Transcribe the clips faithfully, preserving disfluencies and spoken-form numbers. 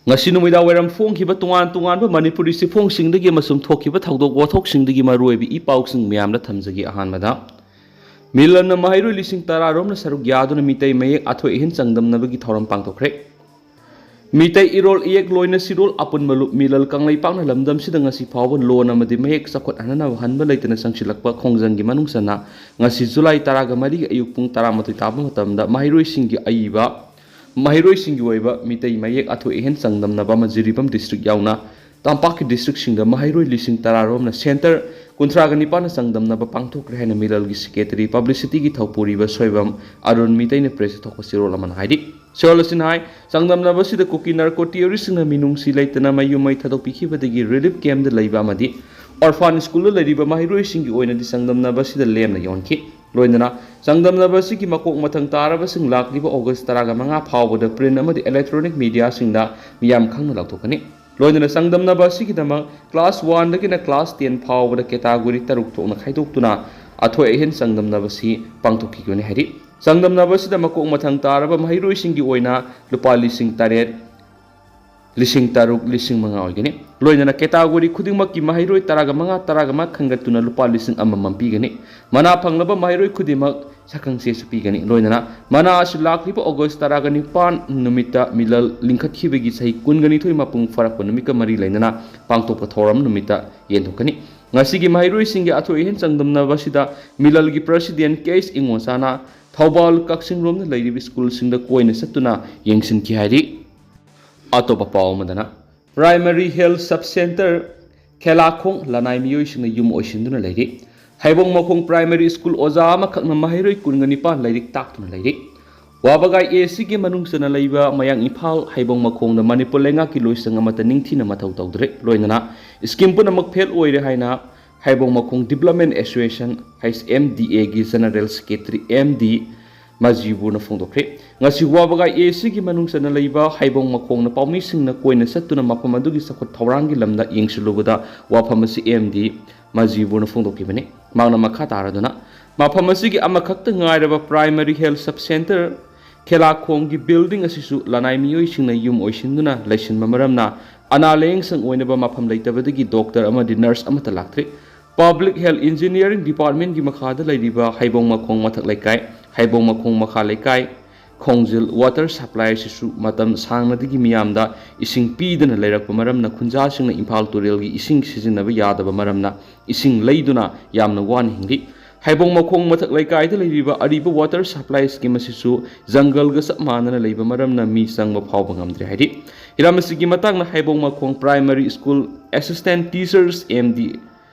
ꯉꯁꯤ ꯅꯨꯃꯤꯗꯥꯡ ꯋꯥꯏꯔꯝ ꯐꯣꯡꯈꯤꯕ ꯇꯣꯉꯥꯟ ꯇꯣꯉꯥꯟꯕ ꯃꯅꯤꯄꯨꯔꯤ ꯆꯦꯐꯣꯡꯁꯤꯡꯗꯒꯤ ꯑꯃꯁꯨꯡ ꯊꯣꯛꯈꯤꯕ ꯊꯧꯗꯣꯛ ꯋꯥꯊꯣꯛꯁꯤꯡꯗꯒꯤ ꯃꯔꯨꯑꯣꯏꯕ ꯏ ꯄꯥꯎꯁꯤꯡ ꯃꯌꯥꯝꯗ ꯊꯝꯖꯒꯦ꯫ ꯑꯍꯥꯟꯕꯗ, ꯃꯤꯂꯟꯅ ꯃꯍꯩꯔꯣꯏ ꯂꯤꯁꯤꯡ ꯇꯔꯥ ꯔꯣꯝꯅ ꯁꯔꯨꯛ ꯌꯥꯗꯨꯅ ꯃꯤꯇꯩ ꯃꯌꯦꯛ ꯑꯊꯣꯏ ꯑꯍꯦꯟ ꯆꯥꯡꯗꯝꯅꯕꯒꯤ ꯊꯧꯔꯝ ꯄꯥꯡꯊꯣꯛꯈ꯭ꯔꯦ꯫ ꯃꯤꯇꯩ ꯏꯔꯣꯜ ꯏꯌꯦꯛ ꯂꯣꯏꯅ ꯁꯤꯔꯣꯜ ꯑꯄꯨꯟꯕ ꯂꯨꯞ ꯃꯤꯂꯜ ꯀꯪꯂꯩꯄꯥꯛꯅ ꯂꯝꯗꯝꯁꯤꯗ ꯉꯁꯤ ꯐꯥꯎꯕ ꯂꯣꯟ ꯑꯃꯗꯤ ꯃꯌꯦꯛ ꯆꯥꯎꯈꯠꯍꯟꯅꯕ ꯍꯟꯕ ꯂꯩꯇꯅ ꯆꯪꯁꯤꯜꯂꯛꯄ ꯈꯣꯡꯖꯪꯒꯤ ꯃꯅꯨꯡ ꯆꯟꯅ ꯉꯁꯤ ꯖꯨꯂꯥꯏ ꯇꯔꯥꯒ ꯃꯔꯤꯒꯤ ꯑꯌꯨꯛ ꯄꯨꯡ ꯇꯔꯥꯃꯥꯊꯣꯏ ꯇꯥꯕ ꯃꯇꯝꯗ ꯃꯍꯩꯔꯣꯏꯁꯤꯡꯒꯤ ꯑꯏꯕ, ꯃꯍꯩꯔꯣꯏꯁꯤꯡꯒꯤ ꯑꯣꯏꯕ ꯃꯤꯇꯩ ꯃꯌꯦꯛ ꯑꯊꯣꯏ ꯑꯍꯦꯟ ꯆꯥꯡꯗꯝꯅꯕ ꯑꯃ ꯖꯤꯔꯤꯕꯥꯝ ꯗꯤꯁꯇ꯭ꯔꯤꯛ ꯌꯥꯎꯅ ꯇꯝꯄꯥꯛꯀꯤ ꯗꯤꯁꯇ꯭ꯔꯤꯛꯁꯤꯡꯗ ꯃꯍꯩꯔꯣꯏ ꯂꯤꯁꯤꯡ ꯇꯔꯥ ꯔꯣꯝꯅ ꯁꯦꯟꯇꯔ ꯀꯨꯟꯊ꯭ꯔꯥꯒ ꯅꯤꯄꯥꯟꯅ ꯆꯥꯡꯗꯝꯅꯕ ꯄꯥꯡꯊꯣꯛꯈ꯭ꯔꯦ ꯍꯥꯏꯅ ꯃꯤꯂꯜꯒꯤ ꯁꯦꯀ꯭ꯔꯦꯇꯔꯤ ꯄꯕ꯭ꯂꯤꯁꯤꯇꯤꯒꯤ ꯊꯧꯄꯨꯔꯤꯕ ꯁꯣꯏꯕꯝ ꯑꯔꯨꯟ ꯃꯤꯇꯩꯅ ꯄ꯭ꯔꯦꯁꯇ ꯊꯣꯛꯄ ꯆꯦꯔꯣꯜ ꯑꯃꯅ ꯍꯥꯏꯔꯤ꯫ ꯆꯦꯔꯣꯜ ꯑꯁꯤꯅ ꯍꯥꯏ, ꯆꯥꯡꯗꯝꯅꯕ ꯑꯁꯤꯗ ꯀꯨꯀꯤ ꯅꯥꯔꯀꯣ ꯇꯦꯔꯣꯔꯤꯁꯁꯤꯡꯅ ꯃꯤꯅꯨꯡꯁꯤ ꯂꯩꯇꯅ ꯃꯌꯨꯝ ꯃꯩ ꯊꯥꯗꯣꯛꯄꯤꯈꯤꯕꯗꯒꯤ ꯔꯤꯂꯤꯐ ꯀꯦꯝꯞꯇ ꯂꯩꯕ ꯑꯃꯗꯤ ꯑꯣꯔꯐꯥꯟ ꯁ꯭ꯀꯨꯜꯗ ꯂꯩꯔꯤꯕ ꯃꯍꯩꯔꯣꯏꯁꯤꯡꯒꯤ ꯑꯣꯏꯅꯗꯤ ꯆꯥꯡꯗꯝꯅꯕ ꯑꯁꯤꯗ ꯂꯦꯝꯅ ꯌꯣꯟꯈꯤ꯫ ꯂꯣꯏꯅꯅ ꯆꯥꯡꯗꯝꯅꯕ ꯑꯁꯤꯒꯤ ꯃꯀꯣꯛ ꯃꯊꯪ ꯇꯥꯔꯕꯁꯤꯡ ꯂꯥꯛꯂꯤꯕ ꯑꯣꯒꯁ ꯇꯔꯥꯒ ꯃꯉꯥ ꯐꯥꯎꯕꯗ ꯄ꯭ꯔꯤꯟ ꯑꯃꯗꯤ ꯏꯂꯦꯛꯇ꯭ꯔꯣꯅꯤꯛ ꯃꯤꯗꯤꯌꯥꯁꯤꯡꯗ ꯃꯤꯌꯥꯝ ꯈꯪꯅ ꯂꯥꯎꯊꯣꯛꯀꯅꯤ꯫ ꯂꯣꯏꯅꯅ ꯆꯥꯡꯗꯝꯅꯕ ꯑꯁꯤꯒꯤꯗꯃꯛ ꯀ꯭ꯂꯥꯁ ꯋꯥꯟꯗꯒꯤꯅ ꯀ꯭ꯂꯥꯁ ꯇꯦꯟ ꯐꯥꯎꯕꯗ ꯀꯦꯇꯥꯒꯣꯔꯤ ꯇꯔꯨꯛ ꯊꯣꯛꯅ ꯈꯥꯏꯗꯣꯛꯇꯨꯅ ꯑꯊꯣꯏ ꯑꯍꯦꯟ ꯆꯥꯡꯗꯝꯅꯕꯁꯤ ꯄꯥꯡꯊꯣꯛꯈꯤꯒꯅꯤ ꯍꯥꯏꯔꯤ꯫ ꯆꯥꯡꯗꯝꯅꯕ ꯑꯁꯤꯗ ꯃꯀꯣꯛ ꯃꯊꯪ ꯇꯥꯔꯕ ꯃꯍꯩꯔꯣꯏꯁꯤꯡꯒꯤ ꯑꯣꯏꯅ ꯂꯨꯄꯥ ꯂꯤꯁꯤꯡ ꯇꯔꯦꯠ, ꯂꯤꯁꯤꯡ ꯇꯔꯨꯛ, ꯂꯤꯁꯤꯡ ꯃꯉꯥ ꯑꯣꯏꯒꯅꯤ꯫ ꯂꯣꯏꯅꯅ ꯀꯦꯇꯥꯒꯣꯔꯤ ꯈꯨꯗꯤꯡꯃꯛꯀꯤ ꯃꯍꯩꯔꯣꯏ ꯇꯔꯥꯒ ꯃꯉꯥ, ꯇꯔꯥꯒ ꯃꯉꯥ ꯈꯟꯒꯠꯇꯨꯅ ꯂꯨꯄꯥ ꯂꯤꯁꯤꯡ ꯑꯃꯃꯝ ꯄꯤꯒꯅꯤ꯫ ꯃꯅꯥ ꯐꯪꯂꯕ ꯃꯍꯩꯔꯣꯏ ꯈꯨꯗꯤꯡꯃꯛ ꯁꯛꯈꯪꯆꯦꯁꯨ ꯄꯤꯒꯅꯤ꯫ ꯂꯣꯏꯅꯅ ꯃꯅꯥ ꯑꯁꯤ ꯂꯥꯛꯂꯤꯕ ꯑꯣꯒꯁ ꯇꯔꯥꯒ ꯅꯤꯄꯥꯟ ꯅꯨꯃꯤꯠꯇ ꯃꯤꯂꯜ ꯂꯤꯡꯈꯠꯈꯤꯕꯒꯤ ꯆꯍꯤ ꯀꯨꯟꯒ ꯅꯤꯊꯣꯏ ꯃꯄꯨꯡ ꯐꯥꯔꯛꯄ ꯅꯨꯃꯤꯠꯀ ꯃꯔꯤ ꯂꯩꯅꯅ ꯄꯥꯡꯊꯣꯛꯄ ꯊꯧꯔꯝ ꯅꯨꯃꯤꯠꯇ ꯌꯦꯟꯊꯣꯛꯀꯅꯤ꯫ ꯉꯁꯤꯒꯤ ꯃꯍꯩꯔꯣꯏꯁꯤꯡꯒꯤ ꯑꯊꯣꯏ ꯑꯍꯦꯟ ꯆꯥꯡꯗꯝꯅꯕ ꯑꯁꯤꯗ ꯃꯤꯂꯜꯒꯤ ꯄ꯭ꯔꯁꯤꯗꯦꯟ ꯀꯦ ꯑꯩꯆ ꯏꯉꯣꯆꯥꯅ ꯊꯧꯕꯥꯜ ꯀꯛꯆꯤꯡ ꯔꯣꯝꯗ ꯂꯩꯔꯤꯕ ꯁ꯭ꯀꯨꯜꯁꯤꯡꯗ ꯀꯣꯏꯅ ꯆꯠꯇꯨꯅ ꯌꯦꯡꯁꯤꯟꯈꯤ ꯍꯥꯏꯔꯤ꯫ ꯑꯇꯣꯞꯄ ꯄꯥꯎ ꯑꯃꯗꯅ, ꯄ꯭ꯔꯥꯏꯃꯔꯤ ꯍꯦꯜꯊ ꯁꯕ ꯁꯦꯟꯇꯔ ꯈꯦꯂꯥꯈꯣꯡ ꯂꯅꯥꯏ ꯃꯤꯑꯣꯏꯁꯤꯡꯅ ꯌꯨꯝ ꯑꯣꯏꯁꯤꯟꯗꯨꯅ ꯂꯩꯔꯤ꯫ ꯍꯩꯕꯣꯡ ꯃꯈꯣꯡ ꯄ꯭ꯔꯥꯏꯃꯔꯤ ꯁ꯭ꯀꯨꯜ ꯑꯣꯖꯥ ꯑꯃꯈꯛꯅ ꯃꯍꯩꯔꯣꯏ ꯀꯨꯟꯒ ꯅꯤꯄꯥꯟ ꯂꯥꯏꯔꯤꯛ ꯇꯥꯛꯇꯨꯅ ꯂꯩꯔꯤ꯫ ꯋꯥꯕꯒꯥꯏ ꯑꯦ ꯁꯤꯒꯤ ꯃꯅꯨꯡ ꯆꯟꯅ ꯂꯩꯕ ꯃꯌꯥꯡ ꯏꯝꯐꯥꯜ ꯍꯩꯕꯣꯡ ꯃꯈꯣꯡꯗ ꯃꯅꯤꯄꯨꯔ ꯂꯩꯉꯥꯛꯀꯤ ꯂꯣꯏꯁꯪ ꯑꯃꯠꯇ ꯅꯤꯡꯊꯤꯅ ꯃꯊꯧ ꯇꯧꯗ꯭ꯔꯦ꯫ ꯂꯣꯏꯅꯅ ꯁ꯭ꯀꯤꯝ ꯄꯨꯝꯅꯃꯛ ꯐꯦꯜ ꯑꯣꯏꯔꯦ ꯍꯥꯏꯅ ꯍꯩꯕꯣꯡ ꯃꯈꯣꯡ development association, H M D ꯑꯦꯒꯤ ꯖꯦꯅꯔꯦꯜ ꯁꯦꯀ꯭ꯔꯦꯇꯔꯤ ꯑꯦꯝ ꯗꯤ ꯃꯖꯤꯕꯨꯔꯅ ꯐꯣꯡꯗꯣꯛꯈ꯭ꯔꯦ꯫ ꯉꯁꯤ ꯋꯥꯕꯒꯥꯏ ꯑꯦ ꯁꯤꯒꯤ ꯃꯅꯨꯡ ꯆꯟꯅ ꯂꯩꯕ ꯍꯩꯕꯣꯡ ꯃꯈꯣꯡꯗ ꯄꯥꯎꯃꯤꯁꯤꯡꯅ ꯀꯣꯏꯅ ꯆꯠꯇꯨꯅ ꯃꯐꯝ ꯑꯗꯨꯒꯤ ꯆꯥꯎꯈꯠ ꯊꯧꯔꯥꯡꯒꯤ ꯂꯝꯗ ꯌꯦꯡꯁꯤꯜꯂꯨꯕꯗ ꯋꯥꯐꯝ ꯑꯁꯤ ꯑꯦꯝ ꯗꯤ ꯃꯖꯤꯕꯨꯔꯅ ꯐꯣꯡꯗꯣꯛꯈꯤꯕꯅꯤ꯫ ꯃꯍꯥꯛꯅ ꯃꯈꯥ ꯇꯥꯔꯗꯨꯅ, ꯃꯐꯝ ꯑꯁꯤꯒꯤ ꯑꯃꯈꯛꯇ ꯉꯥꯏꯔꯕ ꯄ꯭ꯔꯥꯏꯃꯔꯤ ꯍꯦꯜꯊ ꯁꯕ ꯁꯦꯟꯇꯔ ꯈꯦꯂꯥꯈꯣꯡꯒꯤ building ꯑꯁꯤꯁꯨ ꯂꯅꯥꯏ ꯃꯤꯑꯣꯏꯁꯤꯡꯅ ꯌꯨꯝ ꯑꯣꯏꯁꯤꯟꯗꯨꯅ ꯂꯩꯁꯤꯟꯕ ꯃꯔꯝꯅ ꯑꯅꯥ ꯂꯥꯌꯦꯡ ꯁꯪ ꯑꯣꯏꯅꯕ ꯃꯐꯝ ꯂꯩꯇꯕꯗꯒꯤ doctor ꯑꯃꯗꯤ nurse ꯑꯃꯠꯇ ꯂꯥꯛꯇ꯭ꯔꯤ꯫ Public Health Engineering Departmentꯀꯤ ꯃꯈꯥꯗ ꯂꯩꯔꯤꯕ ꯍꯩꯕꯣꯡ ꯃꯈꯣꯡ ꯃꯊꯛ ꯂꯩꯀꯥꯏ, ꯍꯩꯕꯣꯡ ꯃꯈꯣꯡ ꯃꯈꯥ ꯂꯩꯀꯥꯏ, ꯈꯣꯡꯖꯤꯜ water supply ꯑꯁꯤꯁꯨ ꯃꯇꯝ ꯁꯥꯡꯅꯗꯒꯤ ꯃꯤꯌꯥꯝꯗ ꯏꯁꯤꯡ ꯄꯤꯗꯅ ꯂꯩꯔꯛꯄ ꯃꯔꯝꯅ ꯈꯨꯟꯖꯥꯁꯤꯡꯅ ꯏꯝꯐꯥꯜ ꯇꯨꯔꯦꯜꯒꯤ ꯏꯁꯤꯡ ꯁꯤꯖꯤꯟꯅꯕ ꯌꯥꯗꯕ ꯃꯔꯝꯅ ꯏꯁꯤꯡ ꯂꯩꯗꯨꯅ ꯌꯥꯝꯅ ꯋꯥꯅ ꯍꯤꯡꯂꯤ꯫ ꯍꯩꯕꯣꯡ ꯃꯈꯣꯡ ꯃꯊꯛ ꯂꯩꯀꯥꯏꯗ ꯂꯩꯔꯤꯕ ꯑꯔꯤꯕ water supply scheme ꯑꯁꯤꯁꯨ ꯖꯪꯒꯜꯒ ꯆꯞ ꯃꯥꯟꯅꯅ ꯂꯩꯕ ꯃꯔꯝꯅ ꯃꯤ ꯆꯪꯕ ꯐꯥꯎꯕ ꯉꯝꯗ꯭ꯔꯦ ꯍꯥꯏꯔꯤ꯫ ꯍꯤꯔꯝ ꯑꯁꯤꯒꯤ ꯃꯇꯥꯡꯗ ꯍꯩꯕꯣꯡ ꯃꯈꯣꯡ Primary School Assistant Teachers M D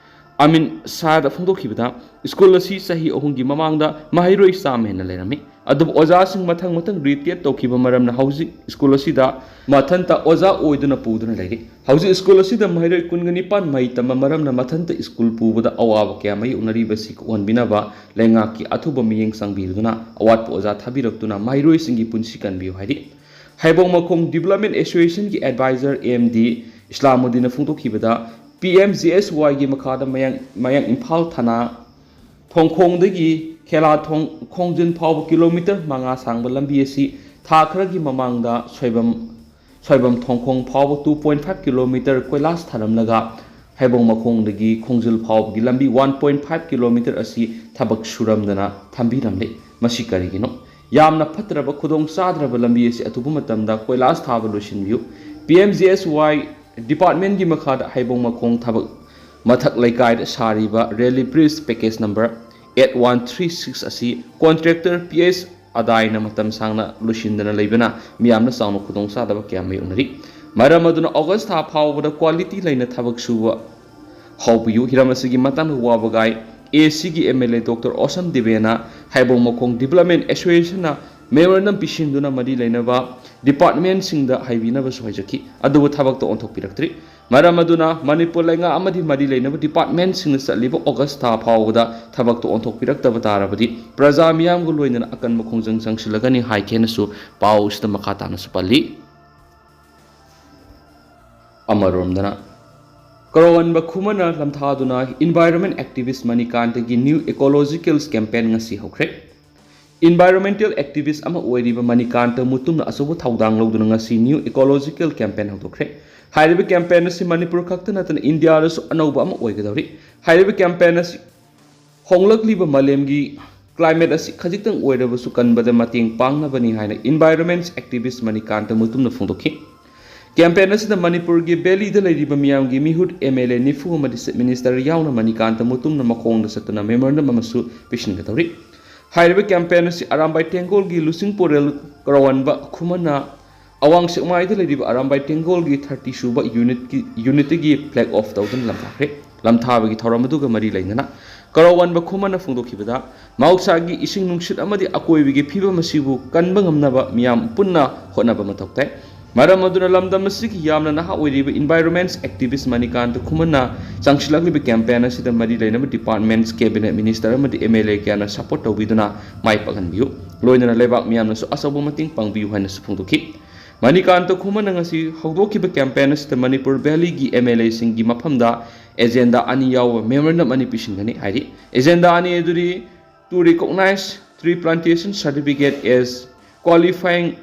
Amin ꯁꯥꯗ ꯐꯣꯡꯗꯣꯛꯈꯤꯕꯗ, ꯁ꯭ꯀꯨꯜ ꯑꯁꯤ ꯆꯍꯤ ꯑꯍꯨꯝꯒꯤ ꯃꯃꯥꯡꯗ ꯃꯍꯩꯔꯣꯏ ꯆꯥꯝꯃ ꯍꯦꯟꯅ ꯂꯩꯔꯝꯃꯤ꯫ ꯑꯗꯨꯕꯨ ꯑꯣꯖꯥꯁꯤꯡ ꯃꯊꯪ ꯃꯊꯪ retire ꯇꯧꯈꯤꯕ ꯃꯔꯝꯅ ꯍꯧꯖꯤꯛ ꯁ꯭ꯀꯨꯜ ꯑꯁꯤꯗ ꯃꯊꯟꯇ ꯑꯣꯖꯥ ꯑꯣꯏꯗꯨꯅ ꯄꯨꯗꯨꯅ ꯂꯩꯔꯤ꯫ ꯍꯧꯖꯤꯛ ꯁ꯭ꯀꯨꯜ ꯑꯁꯤꯗ ꯃꯍꯩꯔꯣꯏ ꯀꯨꯟꯒ ꯅꯤꯄꯥꯟ ꯃꯍꯩ ꯇꯝꯕ ꯃꯔꯝꯅ ꯃꯊꯟꯇ ꯁ꯭ꯀꯨꯜ ꯄꯨꯕꯗ ꯑꯋꯥꯕ ꯀꯌꯥ ꯃꯥꯌꯣꯛꯅꯔꯤꯕꯁꯤ ꯀꯣꯛꯍꯟꯕꯤꯅꯕ ꯂꯩꯉꯥꯛꯀꯤ ꯑꯊꯨꯕ ꯃꯤꯠꯌꯦꯡ ꯆꯪꯕꯤꯗꯨꯅ ꯑꯋꯥꯠꯄ ꯑꯣꯖꯥ ꯊꯥꯕꯤꯔꯛꯇꯨꯅ ꯃꯍꯩꯔꯣꯏꯁꯤꯡꯒꯤ ꯄꯨꯟꯁꯤ ꯀꯟꯕꯤꯌꯨ ꯍꯥꯏꯔꯤ꯫ ꯍꯩꯕꯣꯡ ꯃꯈꯣꯡ Development Associationꯒꯤ advisor ꯑꯦꯝ ꯗꯤ ꯏꯁꯂꯥꯃꯨꯗꯤꯟꯅ ꯐꯣꯡꯗꯣꯛꯈꯤꯕꯗ, ꯄꯤ ꯑꯦꯝ ꯖꯤ ꯑꯦꯁ ꯋꯥꯏꯒꯤ ꯃꯈꯥꯗ ꯃꯌꯥꯡ, ꯃꯌꯥꯡ ꯏꯝꯐꯥꯜ ꯊꯅꯥ ꯊꯣꯡꯈꯣꯡꯗꯒꯤ ꯈꯦꯂꯥ ꯊꯣꯡ, ꯈꯣꯡꯖꯤꯟ ꯐꯥꯎꯕ ꯀꯤꯂꯣꯃꯤꯇꯔ ꯃꯉꯥ ꯁꯥꯡꯕ ꯂꯝꯕꯤ ꯑꯁꯤ ꯊꯥ ꯈꯔꯒꯤ ꯃꯃꯥꯡꯗ ꯁꯣꯏꯕꯝ, ꯁꯣꯏꯕꯝ ꯊꯣꯡꯈꯣꯡ ꯐꯥꯎꯕ two point five kilometer ꯀꯣꯏꯂꯥꯁ ꯊꯥꯔꯝꯂꯒ ꯍꯩꯕꯣꯡ ꯃꯈꯣꯡꯗꯒꯤ ꯈꯣꯡꯖꯤꯜ ꯐꯥꯎꯕꯒꯤ ꯂꯝꯕꯤ one point five kilometer ꯑꯁꯤ ꯊꯕꯛ ꯁꯨꯔꯝꯗꯅ ꯊꯝꯕꯤꯔꯝꯂꯦ꯫ ꯃꯁꯤ ꯀꯔꯤꯒꯤꯅꯣ? ꯌꯥꯝꯅ ꯐꯠꯇ꯭ꯔꯕ ꯈꯨꯗꯣꯡ ꯆꯥꯗ꯭ꯔꯕ ꯂꯝꯕꯤ ꯑꯁꯤ ꯑꯊꯨꯕ ꯃꯇꯝꯗ ꯀꯣꯏꯂꯥꯁ ꯊꯥꯕ ꯂꯣꯏꯁꯤꯟꯕꯤꯌꯨ꯫ ꯄꯤ ꯑꯦꯝ ꯖꯤ ꯑꯦꯁ ꯋꯥꯏ departmentꯀꯤ ꯃꯈꯥꯗ ꯍꯩꯕꯣꯡ ꯃꯈꯣꯡ ꯊꯕꯛ ꯃꯊꯛ ꯂꯩꯀꯥꯏꯗ ꯁꯥꯔꯤꯕ Relief Bridge package number eight one three six ꯑꯁꯤ contractor ꯄꯤ ꯑꯦꯁ ꯑꯗꯥꯏꯅ ꯃꯇꯝ ꯁꯥꯡꯅ ꯂꯣꯏꯁꯤꯟꯗꯅ ꯂꯩꯕꯅ ꯃꯤꯌꯥꯝꯅ ꯆꯥꯎꯅ ꯈꯨꯗꯣꯡ ꯆꯥꯗꯕ ꯀꯌꯥ ꯃꯥꯌꯣꯛꯅꯔꯤ꯫ ꯃꯔꯝ ꯑꯗꯨꯅ ꯑꯣꯒꯁ ꯊꯥ ꯐꯥꯎꯕꯗ quality ꯂꯩꯅ ꯊꯕꯛ ꯁꯨꯕ ꯍꯧꯕꯤꯌꯨ꯫ ꯍꯤꯔꯝ ꯑꯁꯤꯒꯤ ꯃꯇꯥꯡꯗ ꯋꯥꯕꯒꯥꯏ ꯑꯦ ꯁꯤꯒꯤ ꯑꯦꯝ ꯑꯦꯜ ꯑꯦ ꯗꯣꯛꯇꯔ ꯑꯣꯁꯝ ꯗꯤꯕꯦꯅ ꯍꯩꯕꯣꯡ ꯃꯈꯣꯡ Development Associationꯅ memorandum ꯄꯤꯁꯤꯟꯗꯨꯅ ꯃꯔꯤ ꯂꯩꯅꯕ departmentꯁꯤꯡꯗ ꯍꯥꯏꯕꯤꯅꯕꯁꯨ ꯍꯥꯏꯖꯈꯤ, ꯑꯗꯨꯕꯨ ꯊꯕꯛꯇ ꯑꯣꯟꯊꯣꯛꯄꯤꯔꯛꯇ꯭ꯔꯤ꯫ ꯃꯔꯝ ꯑꯗꯨꯅ ꯃꯅꯤꯄꯨꯔ ꯂꯩꯉꯥꯛ ꯑꯃꯗꯤ ꯃꯔꯤ ꯂꯩꯅꯕ departmentꯁꯤꯡꯅ ꯆꯠꯂꯤꯕ ꯑꯣꯒꯁ ꯊꯥ ꯐꯥꯎꯕꯗ ꯊꯕꯛꯇ ꯑꯣꯟꯊꯣꯛꯄꯤꯔꯛꯇꯕ ꯇꯥꯔꯕꯗꯤ ꯄ꯭ꯔꯖꯥ ꯃꯤꯌꯥꯝꯒ ꯂꯣꯏꯅꯅ ꯑꯀꯟꯕ ꯈꯣꯡꯖꯪ ꯆꯪꯁꯤꯜꯂꯒꯅꯤ ꯍꯥꯏꯈꯤ ꯍꯥꯏꯅꯁꯨ ꯄꯥꯎ ꯑꯁꯤꯗ ꯃꯈꯥ ꯇꯥꯅꯁꯨ ꯄꯜꯂꯤ꯫ ꯑꯃꯔꯣꯝꯗꯅ ꯀꯔꯣꯟꯕ ꯈꯨꯃꯟꯅ ꯂꯝꯊꯥꯗꯨꯅ environment activist ꯃꯅꯤꯀꯥꯟꯇꯒꯤ new ecological campaign ꯉꯁꯤ ꯍꯧꯈ꯭ꯔꯦ꯫ Environmental activist ꯑꯃ ꯑꯣꯏꯔꯤꯕ ꯃꯅꯤꯀꯥꯟꯇ ꯃꯨꯇꯨꯝꯅ ꯑꯆꯧꯕ ꯊꯧꯗꯥꯡ ꯂꯧꯗꯨꯅ ꯉꯁꯤ New Ecological Campaign ꯍꯧꯗꯣꯛꯈ꯭ꯔꯦ꯫ ꯍꯥꯏꯔꯤꯕ campaign ꯑꯁꯤ ꯃꯅꯤꯄꯨꯔ ꯈꯛꯇ ꯅꯠꯇꯅ ꯏꯟꯗꯤꯌꯥꯗꯁꯨ ꯑꯅꯧꯕ ꯑꯃ ꯑꯣꯏꯒꯗꯧꯔꯤ꯫ ꯍꯥꯏꯔꯤꯕ campaign ꯑꯁꯤ ꯍꯣꯡꯂꯛꯂꯤꯕ ꯃꯥꯂꯦꯝꯒꯤ climate ꯑꯁꯤ ꯈꯖꯤꯛꯇꯪ ꯑꯣꯏꯔꯕꯁꯨ ꯀꯟꯕꯗ ꯃꯇꯦꯡ ꯄꯥꯡꯅꯕꯅꯤ ꯍꯥꯏꯅ environment activist ꯃꯅꯤꯀꯥꯟꯇ ꯃꯨꯇꯨꯝꯅ ꯐꯣꯡꯗꯣꯛꯈꯤ꯫ Campaign ꯑꯁꯤꯗ ꯃꯅꯤꯄꯨꯔꯒꯤ Valley ꯗ ꯂꯩꯔꯤꯕ ꯃꯤꯌꯥꯝꯒꯤ ꯃꯤꯍꯨꯠ, M L A ꯅꯤꯐꯨ ꯑꯃꯗꯤ Chief Minister ꯌꯥꯎꯅ ꯃꯅꯤꯀꯥꯟꯇ ꯃꯨꯇꯨꯝꯅ ꯃꯈꯣꯡꯗ ꯆꯠꯇꯨꯅ memorandum ꯑꯃꯁꯨ ꯄꯤꯁꯤꯟꯒꯗꯧꯔꯤ꯫ ꯍꯥꯏꯔꯤꯕ campaign ꯑꯁꯤ ꯑꯔꯥꯝꯕꯥꯏ ꯇꯦꯡꯒꯣꯜꯒꯤ ꯂꯨꯆꯤꯡꯄꯨꯔꯦꯜ ꯀꯔꯋꯥꯟꯕ ꯈꯨꯃꯟꯅ ꯑꯋꯥꯡ ꯁꯦꯛꯃꯥꯏꯗ ꯂꯩꯔꯤꯕ ꯑꯔꯥꯝꯕꯥꯏ ꯇꯦꯡꯒꯣꯜꯒꯤ thirty ꯁꯨꯕ unit ꯀꯤ, unit ꯇꯒꯤ flag off ꯇꯧꯗꯨꯅ ꯂꯝꯊꯥꯈ꯭ꯔꯦ꯫ ꯂꯝꯊꯥꯕꯒꯤ ꯊꯧꯔꯝ ꯑꯗꯨꯒ ꯃꯔꯤ ꯂꯩꯅꯅ ꯀꯔꯋꯥꯟꯕ ꯈꯨꯃꯟꯅ ꯐꯣꯡꯗꯣꯛꯈꯤꯕꯗ, ꯃꯍꯧꯁꯥꯒꯤ ꯏꯁꯤꯡ ꯅꯨꯡꯁꯤꯠ ꯑꯃꯗꯤ ꯑꯀꯣꯏꯕꯒꯤ ꯐꯤꯕꯝ ꯑꯁꯤꯕꯨ ꯀꯟꯕ ꯉꯝꯅꯕ ꯃꯤꯌꯥꯝ ꯄꯨꯟꯅ ꯍꯣꯠꯅꯕ ꯃꯊꯧ ꯇꯥꯏ꯫ ꯃꯔꯝ ꯑꯗꯨꯅ ꯂꯝꯗꯝ ꯑꯁꯤꯒꯤ ꯌꯥꯝꯅ ꯅꯍꯥ ꯑꯣꯏꯔꯤꯕ environment activist ꯃꯅꯤꯀꯥꯟꯇ ꯈꯨꯃꯟꯅ ꯆꯪꯁꯤꯜꯂꯛꯂꯤꯕ campaign ꯑꯁꯤꯗ ꯃꯔꯤ ꯂꯩꯅꯕ departments, cabinet minister ꯑꯃꯗꯤ M L A ꯀꯌꯥꯅ support ꯇꯧꯕꯤꯗꯨꯅ ꯃꯥꯏ ꯄꯥꯛꯍꯟꯕꯤꯌꯨ꯫ ꯂꯣꯏꯅꯅ ꯂꯩꯕꯥꯛ ꯃꯤꯌꯥꯝꯅꯁꯨ ꯑꯆꯧꯕ ꯃꯇꯦꯡ ꯄꯥꯡꯕꯤꯌꯨ ꯍꯥꯏꯅꯁꯨ ꯐꯣꯡꯗꯣꯛꯈꯤ꯫ ꯃꯅꯤꯀꯥꯟꯇ ꯈꯨꯃꯟꯅ ꯉꯁꯤ ꯍꯧꯗꯣꯛꯈꯤꯕ campaign ꯑꯁꯤꯗ ꯃꯅꯤꯄꯨꯔ Valley ꯒꯤ M L A ꯁꯤꯡꯒꯤ ꯃꯐꯝꯗ agenda ꯑꯅꯤ ꯌꯥꯎꯕ memorandum ꯑꯅꯤ ꯄꯤꯁꯤꯟꯒꯅꯤ ꯍꯥꯏꯔꯤ꯫ Agenda ꯑꯅꯤ ꯑꯗꯨꯗꯤ, to recognize tree plantation certificate as qualifying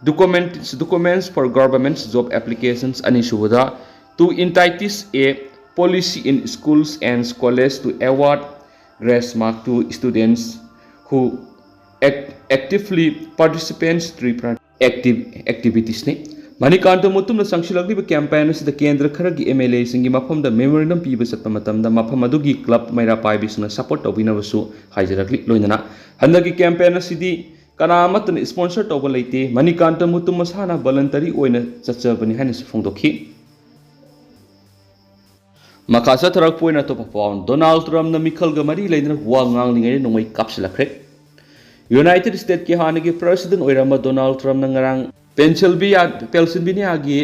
documents, documents for government job applications, ꯑꯅꯤꯁꯨꯕꯗ, to entitle a policy in schools and colleges to award grace mark to students who act-, actively participate tree plantation active-, activities ꯅꯤ꯫ Manikanta ꯃꯨꯇꯨꯝꯅ ꯆꯪꯁꯤꯜꯂꯛꯂꯤꯕ campaign ꯑꯁꯤꯗ ꯀꯦꯟꯗ꯭ꯔ ꯈꯔꯒꯤ M L A ꯁꯤꯡꯒꯤ ꯃꯐꯝꯗ memorandum ꯄꯤꯕ ꯆꯠꯄ ꯃꯇꯝꯗ ꯃꯐꯝ ꯑꯗꯨꯒꯤ club ꯃꯩꯔꯥ ꯄꯥꯏꯕꯤꯁꯤꯡꯅ support ꯇꯧꯕꯤꯅꯕꯁꯨ ꯍꯥꯏꯖꯔꯛꯂꯤ꯫ ꯂꯣꯏꯅꯅ ꯍꯟꯗꯛꯀꯤ campaign ꯑꯁꯤꯗꯤ ꯀꯅꯥ ꯑꯃꯠꯇꯅ sponsor ꯇꯧꯕ ꯂꯩꯇꯦ꯫ ꯃꯅꯤꯀꯥꯟꯇ ꯃꯨꯇꯨꯝ ꯃꯁꯥꯅ voluntary ꯑꯣꯏꯅ ꯆꯠꯆꯕꯅꯤ ꯍꯥꯏꯅꯁꯨ ꯐꯣꯡꯗꯣꯛꯈꯤ꯫ ꯃꯈꯥ ꯆꯠꯊꯔꯛꯄ ꯑꯣꯏꯅ ꯑꯇꯣꯞꯄ ꯄꯥꯎ, ꯗꯣꯅꯥꯜꯗ ꯇ꯭ꯔꯝꯞꯅ ꯃꯤꯈꯜꯒ ꯃꯔꯤ ꯂꯩꯅꯅ ꯋꯥ ꯉꯥꯡꯂꯤꯉꯩꯗ ꯅꯣꯡꯃꯩ ꯀꯥꯞꯁꯤꯜꯂꯛꯈ꯭ꯔꯦ꯫ ꯌꯨꯅꯥꯏꯇꯦꯗ ꯁ꯭ꯇꯦꯠꯀꯤ ꯍꯥꯟꯅꯒꯤ president ꯑꯣꯏꯔꯝꯕ ꯗꯣꯅꯥꯜꯗ ꯇ꯭ꯔꯝꯞꯅ ꯉꯔꯥꯡ ꯄꯦꯟꯁꯤꯜꯚꯤꯌꯥ-, ꯄꯦꯟꯁꯤꯜꯚꯦꯅꯤꯌꯥꯒꯤ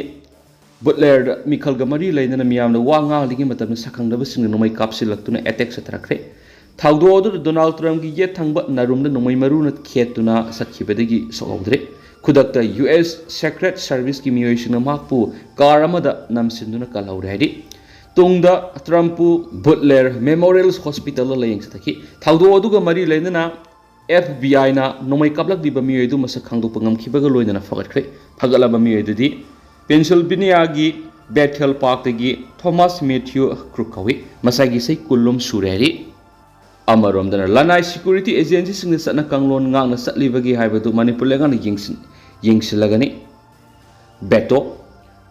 ꯕꯨꯠꯂꯦꯌꯔꯗ ꯃꯤꯈꯜꯒ ꯃꯔꯤ ꯂꯩꯅꯅ ꯃꯤꯌꯥꯝꯅ ꯋꯥ ꯉꯥꯡꯂꯤꯉꯩ ꯃꯇꯝꯗ ꯁꯛꯈꯪꯗꯕꯁꯤꯡꯅ ꯅꯣꯡꯃꯩ ꯀꯥꯞꯁꯤꯜꯂꯛꯇꯨꯅ attack ꯆꯠꯊꯔꯛꯈ꯭ꯔꯦ꯫ ꯊꯧꯗꯣꯛ ꯑꯗꯨꯗ ꯗꯣꯅꯥꯜꯗ ꯇ꯭ꯔꯝꯞꯀꯤ ꯌꯦꯠ ꯊꯪꯕ ꯅꯔꯨꯝꯗ ꯅꯣꯡꯃꯩ ꯃꯔꯨꯅ ꯈꯦꯠꯇꯨꯅ ꯆꯠꯈꯤꯕꯗꯒꯤ ꯁꯣꯛꯍꯧꯗ꯭ꯔꯦ꯫ ꯈꯨꯗꯛꯇ U S Secret Serviceꯀꯤ ꯃꯤꯑꯣꯏꯁꯤꯡꯅ ꯃꯍꯥꯛꯄꯨ car ꯑꯃꯗ ꯅꯝꯁꯤꯟꯗꯨꯅ ꯀꯜꯍꯧꯔꯦ ꯍꯥꯏꯔꯤ꯫ ꯇꯨꯡꯗ ꯇ꯭ꯔꯝꯞꯄꯨ ꯕꯨꯠꯂꯦꯌꯔ ꯃꯦꯃꯣꯔꯤꯌꯦꯜ ꯍꯣꯁꯄꯤꯇꯥꯜꯗ ꯂꯥꯌꯦꯡ ꯆꯠꯊꯈꯤ꯫ ꯊꯧꯗꯣꯛ ꯑꯗꯨꯒ ꯃꯔꯤ ꯂꯩꯅꯅ ꯑꯦꯐ ꯕꯤ ꯑꯥꯏꯅ ꯅꯣꯡꯃꯩ ꯀꯥꯞꯂꯛꯂꯤꯕ ꯃꯤꯑꯣꯏ ꯑꯗꯨ ꯃꯁꯛ ꯈꯪꯗꯣꯛꯄ ꯉꯝꯈꯤꯕꯒ ꯂꯣꯏꯅꯅ ꯐꯒꯠꯈ꯭ꯔꯦ꯫ ꯐꯒꯠꯂꯕ ꯃꯤꯑꯣꯏ ꯑꯗꯨꯗꯤ ꯄꯦꯟꯁꯤꯜꯚꯦꯅꯤꯌꯥꯒꯤ ꯕꯦꯊꯦꯜ ꯄꯥꯔꯛꯇꯒꯤ ꯊꯣꯃꯥꯁ ꯃꯦꯊ꯭ꯌꯨ ꯀ꯭ꯔꯨꯛ ꯀꯧꯏ꯫ ꯃꯁꯥꯒꯤ ꯆꯍꯤ ꯀꯨꯟꯂꯣꯝ ꯁꯨꯔꯦ ꯍꯥꯏꯔꯤ꯫ ꯑꯃꯔꯣꯝꯗꯅ ꯂꯅꯥꯏ ꯁꯦꯀ꯭ꯌꯨꯔꯤꯇꯤ ꯑꯦꯖꯦꯟꯁꯤꯁꯤꯡꯅ ꯆꯠꯅ ꯀꯥꯡꯂꯣꯟ ꯉꯥꯛꯅ ꯆꯠꯂꯤꯕꯒꯦ ꯍꯥꯏꯕꯗꯨ ꯃꯅꯤꯄꯨꯔ ꯂꯩꯉꯥꯛꯅ ꯌꯦꯡꯁꯤꯟ-, ꯌꯦꯡꯁꯤꯜꯂꯒꯅꯤ꯫ ꯕꯦꯇꯣ꯫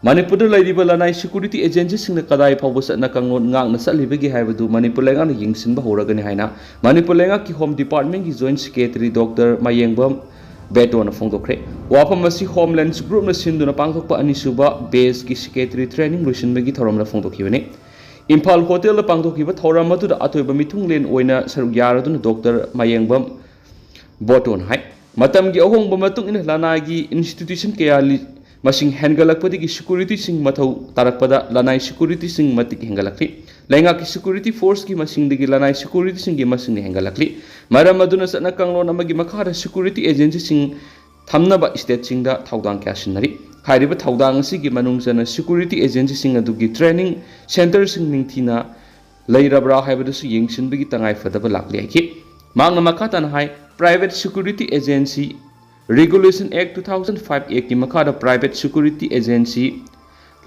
ꯃꯅꯤꯄꯨꯔꯗ ꯂꯩꯔꯤꯕ ꯂꯅꯥꯏ ꯁꯦꯀ꯭ꯌꯨꯔꯤꯇꯤ ꯑꯦꯖꯦꯟꯁꯤꯁꯤꯡꯅ ꯀꯗꯥꯏ ꯐꯥꯎꯕ ꯆꯠꯅ ꯀꯥꯡꯂꯣꯟ ꯉꯥꯛꯅ ꯆꯠꯂꯤꯕꯒꯦ ꯍꯥꯏꯕꯗꯨ ꯃꯅꯤꯄꯨꯔ ꯂꯩꯉꯥꯛꯅ ꯌꯦꯡꯁꯤꯟꯕ ꯍꯧꯔꯒꯅꯤ ꯍꯥꯏꯅ ꯃꯅꯤꯄꯨꯔ ꯂꯩꯉꯥꯛꯀꯤ ꯍꯣꯝ ꯗꯤꯄꯥꯔꯠꯃꯦꯟꯒꯤ ꯖꯣꯏꯟꯠ ꯁꯦꯀ꯭ꯔꯦꯇꯔꯤ ꯗꯣꯛꯇꯔ ꯃꯌꯦꯡꯕꯝ ꯕꯦꯇꯣꯅ ꯐꯣꯡꯗꯣꯛꯈ꯭ꯔꯦ꯫ ꯋꯥꯐꯝ ꯑꯁꯤ ꯍꯣꯝꯂꯦꯟꯗ ꯒ꯭ꯔꯨꯞꯅ ꯁꯤꯟꯗꯨꯅ ꯄꯥꯡꯊꯣꯛꯄ ꯑꯅꯤꯁꯨꯕ ꯕꯦꯆꯀꯤ ꯁꯦꯀ꯭ꯔꯦꯇꯔꯤ ꯇ꯭ꯔꯦꯅꯤꯡ ꯂꯣꯏꯁꯤꯟꯕꯒꯤ ꯊꯧꯔꯝꯗ ꯐꯣꯡꯗꯣꯛꯈꯤꯕꯅꯤ꯫ ꯏꯝꯐꯥꯜ ꯍꯣꯇꯦꯜꯗ ꯄꯥꯡꯊꯣꯛꯈꯤꯕ ꯊꯧꯔꯝ ꯑꯗꯨꯗ ꯑꯇꯣꯏꯕ ꯃꯤꯊꯨꯡꯂꯦꯟ ꯑꯣꯏꯅ ꯁꯔꯨꯛ ꯌꯥꯔꯗꯨꯅ ꯗꯣꯛꯇꯔ ꯃꯌꯦꯡꯕꯝ ꯕꯣꯇꯣꯟ ꯍꯥꯏ, ꯃꯇꯝꯒꯤ ꯑꯍꯣꯡꯕ ꯃꯇꯨꯡ ꯏꯟꯅ ꯂꯅꯥꯏꯒꯤ ꯏꯟꯁꯇꯤꯇ꯭ꯌꯨꯁꯟ ꯀꯌꯥ ꯂꯤ-, ꯃꯁꯤꯡ ꯍꯦꯟꯒꯠꯂꯛꯄꯗꯒꯤ ꯁꯦꯀ꯭ꯌꯨꯔꯤꯇꯤꯁꯤꯡ ꯃꯊꯧ ꯇꯥꯔꯛꯄꯗ ꯂꯅꯥꯏ ꯁꯦꯀ꯭ꯌꯨꯔꯤꯇꯤꯁꯤꯡ ꯃꯇꯤꯛ ꯍꯦꯟꯒꯠꯂꯛꯂꯤ꯫ ꯂꯩꯉꯥꯛꯀꯤ ꯁꯦꯀ꯭ꯌꯨꯔꯤꯇꯤ ꯐꯣꯔꯁꯀꯤ ꯃꯁꯤꯡꯗꯒꯤ ꯂꯅꯥꯏ ꯁꯦꯀ꯭ꯌꯨꯔꯤꯇꯤꯁꯤꯡꯒꯤ ꯃꯁꯤꯡꯅ ꯍꯦꯟꯒꯠꯂꯛꯂꯤ꯫ ꯃꯔꯝ ꯑꯗꯨꯅ ꯆꯠꯅ ꯀꯥꯡꯂꯣꯟ ꯑꯃꯒꯤ ꯃꯈꯥꯗ ꯁꯦꯀ꯭ꯌꯨꯔꯤꯇꯤ ꯑꯦꯖꯦꯟꯁꯤꯁꯤꯡ ꯊꯝꯅꯕ ꯁ꯭ꯇꯦꯠꯁꯤꯡꯗ ꯊꯧꯗꯥꯡ ꯀꯌꯥ ꯁꯤꯟꯅꯔꯤ꯫ ꯍꯥꯏꯔꯤꯕ ꯊꯧꯗꯥꯡ ꯑꯁꯤꯒꯤ ꯃꯅꯨꯡ ꯆꯟꯅ ꯁꯦꯀ꯭ꯌꯨꯔꯤꯇꯤ ꯑꯦꯖꯦꯟꯁꯤꯁꯤꯡ ꯑꯗꯨꯒꯤ ꯇ꯭ꯔꯦꯅꯤꯡ ꯁꯦꯟꯇꯔꯁꯤꯡ ꯅꯤꯡꯊꯤꯅ ꯂꯩꯔꯕ꯭ꯔꯥ ꯍꯥꯏꯕꯗꯨꯁꯨ ꯌꯦꯡꯁꯤꯟꯕꯒꯤ ꯇꯉꯥꯏ ꯐꯗꯕ ꯂꯥꯛꯂꯦ ꯍꯥꯏꯈꯤ꯫ ꯃꯍꯥꯛꯅ ꯃꯈꯥ ꯇꯥꯅ ꯍꯥꯏ, Private Security Agency Regulation Act two thousand five Act ꯀꯤ ꯃꯈꯥꯗ private security agency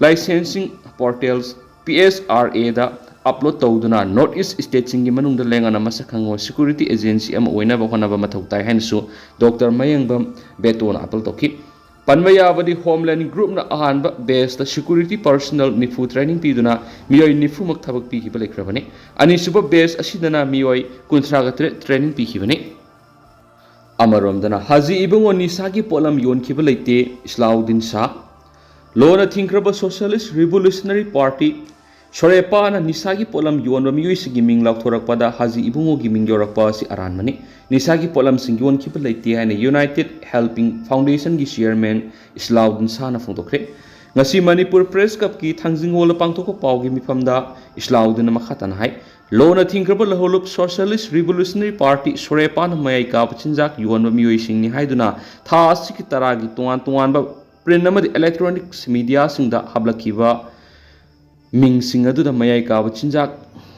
licensing portals, P S R A the upload ꯇꯧꯗꯨꯅ North East ꯁ꯭ꯇꯦꯠꯁꯤꯡꯒꯤ ꯃꯅꯨꯡꯗ ꯂꯩꯉꯥꯛꯅ ꯃꯁꯛ ꯈꯪꯕ ꯁꯦꯀ꯭ꯌꯨꯔꯤꯇꯤ ꯑꯦꯖꯦꯟꯁꯤ ꯑꯃ ꯑꯣꯏꯅꯕ ꯍꯣꯠꯅꯕ ꯃꯊꯧ ꯇꯥꯏ ꯍꯥꯏꯅꯁꯨ ꯗꯣꯛꯇꯔ ꯃꯌꯦꯡꯕꯝ ꯕꯦꯇꯣꯅ ꯑꯥꯄꯤꯜ ꯇꯧꯈꯤ꯫ ꯄꯟꯕ ꯌꯥꯕꯗꯤ ꯍꯣꯝꯂꯦꯟ ꯒ꯭ꯔꯨꯞꯅ ꯑꯍꯥꯟꯕ ꯕꯦꯆꯇ ꯁꯦꯀ꯭ꯌꯨꯔꯤꯇꯤ ꯄꯔꯁꯅꯦꯜ ꯅꯤꯐꯨ ꯇ꯭ꯔꯦꯅꯤꯡ ꯄꯤꯗꯨꯅ ꯃꯤꯑꯣꯏ ꯅꯤꯐꯨꯃꯛ ꯊꯕꯛ ꯄꯤꯈꯤꯕ ꯂꯩꯈ꯭ꯔꯕꯅꯤ꯫ ꯑꯅꯤꯁꯨꯕ ꯕꯦꯆ ꯑꯁꯤꯗꯅ ꯃꯤꯑꯣꯏ ꯀꯨꯟꯊ꯭ꯔꯥꯒ ꯇꯔꯦꯠ ꯇ꯭ꯔꯦꯅꯤꯡ ꯄꯤꯈꯤꯕꯅꯤ꯫ ꯑꯃꯔꯣꯝꯗꯅ ꯍꯥꯖꯤ ꯏꯕꯨꯡꯉꯣ ꯅꯤꯁꯥꯒꯤ ꯄꯣꯠꯂꯝ ꯌꯣꯟꯈꯤꯕ ꯂꯩꯇꯦ, ꯏꯁꯂꯥꯎꯗꯤꯟ ꯁꯥ꯫ ꯂꯣꯅ ꯊꯤꯡꯈ꯭ꯔꯕ ꯁꯣꯁꯤꯌꯦꯂꯤꯁ ꯔꯤꯚꯣꯂꯨꯁꯅꯔꯤ ꯄꯥꯔꯇꯤ, ꯁꯣꯔꯦꯄꯥꯅ ꯅꯤꯁꯥꯒꯤ ꯄꯣꯠꯂꯝ ꯌꯣꯟꯕ ꯃꯤꯑꯣꯏꯁꯤꯡꯒꯤ ꯃꯤꯡ ꯂꯥꯎꯊꯣꯔꯛꯄꯗ ꯍꯥꯖꯤ ꯏꯕꯨꯡꯉꯣꯒꯤ ꯃꯤꯡ ꯌꯧꯔꯛꯄ ꯑꯁꯤ ꯑꯔꯥꯟꯕꯅꯤ꯫ ꯅꯤꯁꯥꯒꯤ ꯄꯣꯠꯂꯝꯁꯤꯡ ꯌꯣꯟꯈꯤꯕ ꯂꯩꯇꯦ ꯍꯥꯏꯅ ꯌꯨꯅꯥꯏꯇꯦꯗ ꯍꯦꯜꯄꯤꯡ ꯐꯥꯎꯟꯗꯦꯁꯟꯒꯤ ꯆꯤꯌꯔꯃꯦꯟ ꯏꯁꯂꯥꯎꯗꯤꯟ ꯁꯥꯅ ꯐꯣꯡꯗꯣꯛꯈ꯭ꯔꯦ꯫ ꯉꯁꯤ ꯃꯅꯤꯄꯨꯔ ꯄ꯭ꯔꯦꯁ ꯀ꯭ꯂꯕꯀꯤ ꯊꯥꯡꯖꯤꯡ ꯍꯣꯜꯗ ꯄꯥꯡꯊꯣꯛꯄ ꯄꯥꯎꯒꯤ ꯃꯤꯐꯝꯗ ꯏꯁꯂꯥꯎꯗꯤꯟꯅ ꯃꯈꯥ ꯇꯥꯅ ꯍꯥꯏ, ꯂꯣꯅ ꯊꯤꯡꯈ꯭ꯔꯕ ꯂꯍꯧꯂꯨꯞ ꯁꯣꯁꯤꯌꯦꯂꯤꯁ ꯔꯤꯚꯣꯂꯨꯁꯅꯔꯤ ꯄꯥꯔꯇꯤ ꯁꯣꯔꯦꯄꯥꯅ ꯃꯌꯥꯏ ꯀꯥꯕ ꯆꯤꯟꯖꯥꯛ ꯌꯣꯟꯕ ꯃꯤꯑꯣꯏꯁꯤꯡꯅꯤ ꯍꯥꯏꯗꯨꯅ ꯊꯥ ꯑꯁꯤꯒꯤ ꯇꯔꯥꯒꯤ ꯇꯣꯉꯥꯟ ꯇꯣꯉꯥꯟꯕ ꯄ꯭ꯔꯤꯟ ꯑꯃꯗꯤ ꯏꯂꯦꯛꯇ꯭ꯔꯣꯅꯤꯛꯁ ꯃꯤꯗꯤꯌꯥꯁꯤꯡꯗ ꯍꯥꯞꯂꯛꯈꯤꯕ ꯃꯤꯡꯁꯤꯡ ꯑꯗꯨꯗ ꯃꯌꯥꯏ ꯀꯥꯕ ꯆꯤꯟꯖꯥꯛ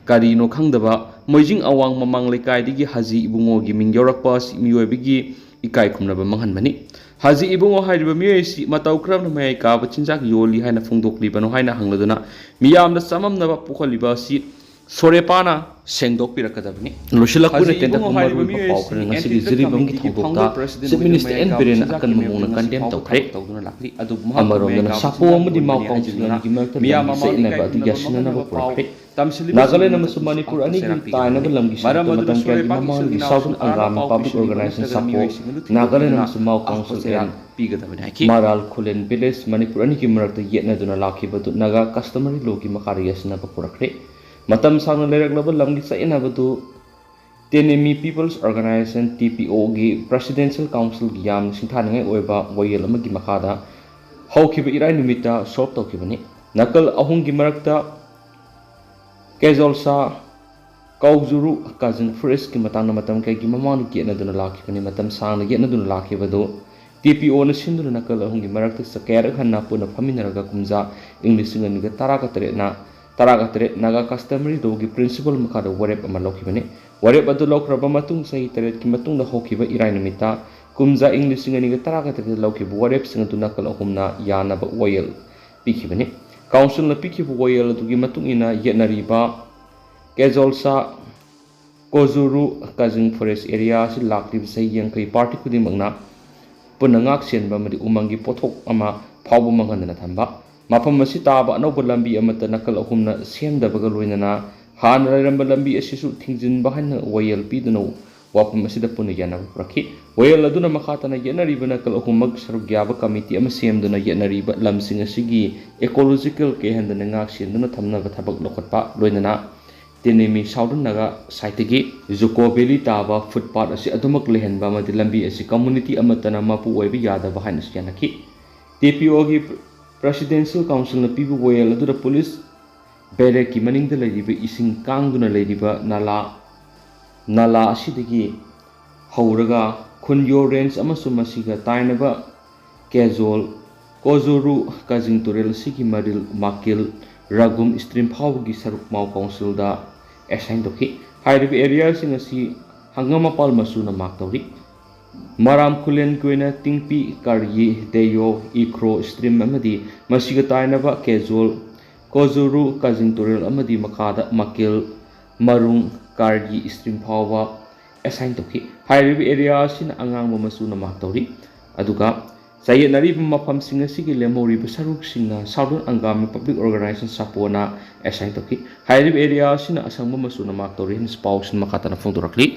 ꯀꯔꯤꯅꯣ ꯈꯪꯗꯕ ꯃꯣꯏꯖꯤꯡ ꯑꯋꯥꯡ ꯃꯃꯥꯡ ꯂꯩꯀꯥꯏꯗꯒꯤ ꯍꯥꯖꯤ ꯏꯕꯨꯡꯉꯣꯒꯤ ꯃꯤꯡ ꯌꯥꯎꯔꯛꯄ ꯑꯁꯤ ꯃꯤꯑꯣꯏꯕꯒꯤ ꯏꯀꯥꯏ ꯈꯨꯝꯅꯕ ꯃꯥꯡꯍꯟꯕꯅꯤ꯫ ꯍꯥꯖꯤ ꯏꯕꯨꯡꯉꯣ ꯍꯥꯏꯔꯤꯕ ꯃꯤꯑꯣꯏ ꯑꯁꯤ ꯃꯇꯧ ꯀꯔꯝꯅ ꯃꯌꯥꯏ ꯀꯥꯕ ꯆꯤꯟꯖꯥꯛ ꯌꯣꯜꯂꯤ ꯍꯥꯏꯅ ꯐꯣꯡꯗꯣꯛꯂꯤꯕꯅꯣ ꯍꯥꯏꯅ ꯍꯪꯂꯗꯨꯅ ꯃꯤꯌꯥꯝꯗ ꯆꯃꯝꯅꯕ ꯄꯣꯛꯍꯜꯂꯤꯕ ꯑꯁꯤ ꯁꯣꯔꯦꯄꯥꯅ ꯁꯦꯡꯗꯣꯛꯄꯤꯔꯛꯀꯗꯕꯅꯤ꯫ ꯂꯣꯏꯁꯤꯜꯂꯛꯄ ꯑꯣꯏꯅ ꯍꯥꯖꯤ ꯇꯦꯟꯇꯛꯄ ꯏꯕꯨꯡꯉꯣ ꯍꯥꯏꯔꯤꯕ ꯃꯔꯨꯑꯣꯏꯕ ꯃꯤꯑꯣꯏ ꯄꯥꯎ ꯑꯁꯤ ꯈꯔ ꯉꯁꯤꯒꯤ anti-drug ꯖꯤꯔꯤꯕꯝꯒꯤ committee-ꯒꯤ ꯊꯧꯗꯣꯛꯇ founder president Chief Minister ꯑꯣꯏꯅ ꯑꯦꯟ ꯃꯌꯥꯏ ꯕꯤꯔꯦꯟꯅ ꯀꯥꯕ ꯑꯀꯟꯕ ꯆꯤꯟꯖꯥꯛꯀꯤ ꯃꯑꯣꯡꯗ ꯃꯤꯑꯣꯏ ꯑꯃ condemn ꯉꯁꯤ ꯇꯧꯈ꯭ꯔꯦ꯫ ꯐꯥꯎꯕ ꯇꯧꯗꯨꯅ ꯂꯥꯛꯂꯤ꯫ ꯑꯗꯨꯕꯨ ꯃꯍꯥꯛꯄꯨ ꯑꯃꯔꯣꯝꯗꯅ ꯃꯌꯥꯏ ꯀꯥꯕ ꯁꯥꯄꯣ ꯆꯤꯟꯖꯥꯛ ꯑꯃꯗꯤ ꯃꯥꯎ ꯌꯣꯟꯕꯅꯤ ꯀꯥꯎꯟꯁꯤꯜ ꯍꯥꯏꯖꯤꯟꯗꯨꯅ ꯑꯅꯤꯒꯤ ꯃꯔꯛꯇ ꯃꯤꯌꯥꯝ ꯂꯝꯕꯤ ꯑꯃ ꯆꯌꯦꯠꯅꯕ ꯏꯀꯥꯏ ꯑꯗꯨ ꯈꯨꯝꯅꯕ ꯌꯥꯁꯤꯟꯅꯅꯕ ꯄꯥꯎ ꯄꯨꯔꯛꯈ꯭ꯔꯦ꯫ ꯇꯝꯁꯤꯜꯂꯤꯕ ꯅꯥꯒꯥꯂꯦꯟ ꯃꯤꯑꯣꯏ ꯑꯃꯁꯨꯡ ꯀꯌꯥ ꯃꯅꯤꯄꯨꯔ ꯑꯃ ꯑꯅꯤꯒꯤ ꯄꯥꯎ ꯇꯥꯏꯅꯕ ꯂꯝꯒꯤ ꯆꯌꯦꯠꯅꯕ ꯑꯗꯨ ꯆꯩꯔꯥꯛ ꯌꯥꯁꯤꯟꯅꯕ ꯄꯨꯔꯛꯈ꯭ꯔꯦ꯫ ꯄꯤꯒꯗꯕꯅꯤ ꯍꯥꯏꯈꯤ꯫ ꯃꯔꯝ ꯑꯗꯨꯅ ꯃꯇꯝ ꯀꯌꯥꯒꯤ ꯁꯣꯔꯦꯄꯥꯟꯒꯤ ꯃꯃꯥꯡꯒꯤ ꯏꯆꯤꯟ ꯏꯅꯥꯎꯁꯤꯡ Southern ꯇꯥꯔꯕ Angamin ꯄꯥꯎ Public ꯄꯤꯁꯤꯟꯕꯤꯕ Organization ꯅꯠꯇ꯭ꯔꯒ ꯁꯥꯄꯣ ꯃꯤꯑꯣꯏꯁꯤꯡ ꯑꯗꯨ ꯅꯥꯒꯥꯂꯦꯟ ꯊꯤꯡꯖꯤꯟꯗꯨꯅ ꯑꯃꯁꯨꯡ ꯃꯥꯎ ꯑꯀꯨꯞꯄ ꯀꯥꯎꯟꯁꯤꯜ ꯆꯩꯔꯥꯛ ꯑꯦꯟ ꯄꯤꯒꯗꯕꯅꯤ ꯍꯥꯏꯈꯤ꯫ ꯃꯥꯔꯥꯜ ꯈꯨꯂꯦꯟ ꯚꯤꯂꯦꯖ ꯃꯅꯤꯄꯨꯔ ꯑꯅꯤꯒꯤ ꯃꯔꯛꯇ ꯌꯦꯠꯅꯗꯨꯅ ꯂꯥꯛꯈꯤꯕꯗꯨ ꯅꯥꯒꯥ customary lawꯒꯤ ꯃꯈꯥꯗ ꯌꯥꯁꯤꯟꯅꯕ ꯄꯨꯔꯛꯈ꯭ꯔꯦ꯫ ꯃꯇꯝ ꯁꯥꯡꯅ ꯂꯩꯔꯛꯂꯕ ꯂꯝꯒꯤ ꯆꯌꯦꯠꯅꯕꯗꯨ Tenemi People's Organization, T P ꯑꯣꯒꯤ Presidential Councilꯒꯤ ꯌꯥꯝꯅ ꯁꯤꯡꯊꯥꯅꯤꯡꯉꯥꯏ ꯑꯣꯏꯕ ꯋꯥꯌꯦꯜ ꯑꯃꯒꯤ ꯃꯈꯥꯗ ꯍꯧꯈꯤꯕ ꯏꯔꯥꯏ ꯅꯨꯃꯤꯠꯇ solve ꯇꯧꯈꯤꯕꯅꯤ꯫ ꯅꯥꯀꯜ ꯑꯍꯨꯝꯒꯤ ꯃꯔꯛꯇ ꯀꯦꯖꯣꯜꯁꯥ, ꯀꯧꯖꯨꯔꯨ ꯀꯥꯖꯤꯟ Forestꯀꯤ ꯃꯇꯥꯡꯗ ꯃꯇꯝ ꯀꯌꯥꯒꯤ ꯃꯃꯥꯡꯗ ꯌꯦꯠꯅꯗꯨꯅ ꯂꯥꯛꯈꯤꯕꯅꯤ꯫ ꯃꯇꯝ ꯁꯥꯡꯅ ꯌꯦꯠꯅꯗꯨꯅ ꯂꯥꯛꯈꯤꯕꯗꯨ ꯇꯤ ꯄꯤ ꯑꯣꯅ ꯁꯤꯟꯗꯨꯅ ꯅꯥꯀꯜ ꯑꯍꯨꯝꯒꯤ ꯃꯔꯛꯇ ꯀꯌꯥꯔꯛ ꯍꯟꯅ ꯄꯨꯟꯅ ꯐꯝꯃꯤꯟꯅꯔꯒ ꯀꯨꯝꯖꯥ ꯏꯪ ꯂꯤꯁꯤꯡ ꯑꯅꯤꯒ ꯇꯔꯥꯒ ꯇꯔꯦꯠꯅ, ꯇꯔꯥꯒ ꯇꯔꯦꯠ Naga customary lawꯒꯤ principle ꯃꯈꯥꯗ ꯋꯥꯔꯦꯞ ꯑꯃ ꯂꯧꯈꯤꯕꯅꯤ꯫ ꯋꯥꯔꯦꯞ ꯑꯗꯨ ꯂꯧꯈ꯭ꯔꯕ ꯃꯇꯨꯡ ꯆꯍꯤ ꯇꯔꯦꯠꯀꯤ ꯃꯇꯨꯡꯗ ꯍꯧꯈꯤꯕ ꯏꯔꯥꯏ ꯅꯨꯃꯤꯠꯇ ꯀꯨꯝꯖꯥ ꯏꯪ ꯂꯤꯁꯤꯡ ꯑꯅꯤꯒ ꯇꯔꯥꯒ ꯇꯔꯦꯠꯇ ꯂꯧꯈꯤꯕ ꯋꯥꯔꯦꯞꯁꯤꯡ ꯑꯗꯨ ꯅꯥꯀꯜ ꯑꯍꯨꯝꯅ ꯌꯥꯅꯕ ꯋꯥꯌꯦꯜ ꯄꯤꯈꯤꯕꯅꯤ꯫ ꯀꯥꯎꯟꯁꯤꯜꯅ ꯄꯤꯈꯤꯕ ꯋꯥꯌꯦꯜ ꯑꯗꯨꯒꯤ ꯃꯇꯨꯡ ꯏꯟꯅ ꯌꯦꯠꯅꯔꯤꯕ ꯀꯦꯖꯣꯜꯁꯥ, ꯀꯣꯖꯨꯔꯨ ꯀꯥꯖꯤꯡ Forest area ꯑꯁꯤ ꯂꯥꯛꯂꯤꯕ ꯆꯍꯤ ꯌꯥꯡꯈꯩ party ꯈꯨꯗꯤꯡꯃꯛꯅ ꯄꯨꯟꯅ ꯉꯥꯛ ꯁꯦꯟꯕ ꯑꯃꯗꯤ ꯎꯃꯪꯒꯤ ꯄꯣꯠꯊꯣꯛ ꯑꯃ ꯐꯥꯎꯕ ꯃꯥꯡꯍꯟꯗꯅ ꯊꯝꯕ, ꯃꯐꯝ ꯑꯁꯤ ꯇꯥꯕ ꯑꯅꯧꯕ ꯂꯝꯕꯤ ꯑꯃꯠꯇ ꯅꯥꯀꯜ ꯑꯍꯨꯝꯅ ꯁꯦꯝꯗꯕꯒ ꯂꯣꯏꯅꯅ ꯍꯥꯟꯅ ꯂꯩꯔꯝꯕ ꯂꯝꯕꯤ ꯑꯁꯤꯁꯨ ꯊꯤꯡꯖꯤꯟꯕ ꯍꯥꯏꯅ ꯋꯥꯌꯦꯜ ꯄꯤꯗꯨꯅ ꯋꯥꯐꯝ ꯑꯁꯤꯗ ꯄꯨꯟꯅ ꯌꯥꯅꯕ ꯄꯨꯔꯛꯈꯤ꯫ ꯋꯥꯌꯦꯜ ꯑꯗꯨꯅ ꯃꯈꯥ ꯇꯥꯅ ꯌꯦꯠꯅꯔꯤꯕ ꯅꯥꯀꯜ ꯑꯍꯨꯝꯃꯛ ꯁꯔꯨꯛ ꯌꯥꯕ committee ꯑꯃ ꯁꯦꯝꯗꯨꯅ ꯌꯦꯠꯅꯔꯤꯕ ꯂꯝꯁꯤꯡ ꯑꯁꯤꯒꯤ ecological ꯀꯥꯏꯍꯟꯗꯅ ꯉꯥꯛ ꯁꯦꯟꯗꯨꯅ ꯊꯝꯅꯕ ꯊꯕꯛ ꯂꯧꯈꯠꯄ, ꯂꯣꯏꯅꯅ ꯇꯦꯅꯦꯃꯤ Southern Naga sideꯇꯒꯤ ꯖꯨꯀꯣ Valley ꯇꯥꯕ footpath ꯑꯁꯤ ꯑꯗꯨꯃꯛ ꯂꯩꯍꯟꯕ ꯑꯃꯗꯤ ꯂꯝꯕꯤ ꯑꯁꯤ community ꯑꯃꯠꯇꯅ ꯃꯄꯨ ꯑꯣꯏꯕ ꯌꯥꯗꯕ ꯍꯥꯏꯅꯁꯨ ꯌꯥꯅꯈꯤ꯫ ꯇꯤ ꯄꯤ ꯑꯣꯒꯤ Presidential Councilꯅ ꯄꯤꯕ ꯋꯥꯌꯦꯜ ꯑꯗꯨꯗ police barrackꯀꯤ ꯃꯅꯤꯡꯗ ꯂꯩꯔꯤꯕ ꯏꯁꯤꯡ ꯀꯥꯡꯗꯨꯅ ꯂꯩꯔꯤꯕ ꯅꯂꯥ, ꯅꯂꯥ ꯑꯁꯤꯗꯒꯤ ꯍꯧꯔꯒ ꯈꯨꯟꯌꯣ range ꯑꯃꯁꯨꯡ ꯃꯁꯤꯒ ꯇꯥꯏꯅꯕ ꯀꯦꯖꯣꯜ, ꯀꯣꯖꯨꯔꯨ ꯀꯥꯖꯤꯡ ꯇꯨꯔꯦꯜ ꯑꯁꯤꯒꯤ ꯃꯔꯤꯜ ꯃꯥꯀꯤꯜ ꯔꯥꯒꯨꯝ stream ꯐꯥꯎꯕꯒꯤ ꯁꯔꯨꯛ ꯃꯥꯎ ꯀꯥꯎꯟꯁꯤꯜꯗ assign ꯇꯧꯈꯤ꯫ ꯍꯥꯏꯔꯤꯕ ꯑꯦꯔꯤꯌꯥꯁꯤꯡ ꯑꯁꯤ ꯍꯪꯒꯥꯝ ꯃꯄꯥꯜ ꯃꯆꯨꯅ ꯃꯥꯔꯛ ꯇꯧꯔꯤ꯫ ꯃꯔꯥꯝ ꯈꯨꯂꯦꯟꯒꯤ ꯑꯣꯏꯅ ꯇꯤꯡꯄꯤ, ꯀꯥꯔꯌꯤ, ꯗꯦꯌꯣ, ꯏꯈ꯭ꯔꯣ ꯁ꯭ꯇ꯭ꯔꯤꯝ ꯑꯃꯗꯤ ꯃꯁꯤꯒ ꯇꯥꯏꯅꯕ ꯀꯦꯖꯣꯜ, ꯀꯣꯖꯨꯔꯨ, ꯀꯥꯖꯤꯡ ꯇꯨꯔꯦꯜ ꯑꯃꯗꯤ ꯃꯈꯥꯗ ꯃꯀꯦꯜ, ꯃꯔꯨꯡ, ꯀꯥꯔꯌꯤ ꯁ꯭ꯇ꯭ꯔꯤꯝ ꯐꯥꯎꯕ ꯑꯦꯁꯥꯏꯟ ꯇꯧꯈꯤ꯫ ꯍꯥꯏꯔꯤꯕ ꯑꯦꯔꯤꯌꯥ ꯑꯁꯤꯅ ꯑꯉꯥꯡꯕ ꯃꯆꯨꯅ ꯃꯥꯔꯛ ꯇꯧꯔꯤ꯫ ꯑꯗꯨꯒ ꯆꯌꯦꯠꯅꯔꯤꯕ ꯃꯐꯝꯁꯤꯡ ꯑꯁꯤꯒꯤ ꯂꯦꯝꯍꯧꯔꯤꯕ ꯁꯔꯨꯛꯁꯤꯡꯅ southern Angami public organisation, ꯁꯥꯄꯣꯅ assign ꯇꯧꯈꯤ꯫ ꯍꯥꯏꯔꯤꯕ ꯑꯦꯔꯤꯌꯥ ꯑꯁꯤꯅ ꯑꯁꯪꯕ ꯃꯆꯨꯅ ꯃꯥꯔꯛ ꯇꯧꯔꯤ ꯍꯥꯏꯅ ꯄꯥꯎꯁꯤꯡ ꯃꯈꯥ ꯇꯥꯅ ꯐꯣꯡꯗꯣꯔꯛꯂꯤ꯫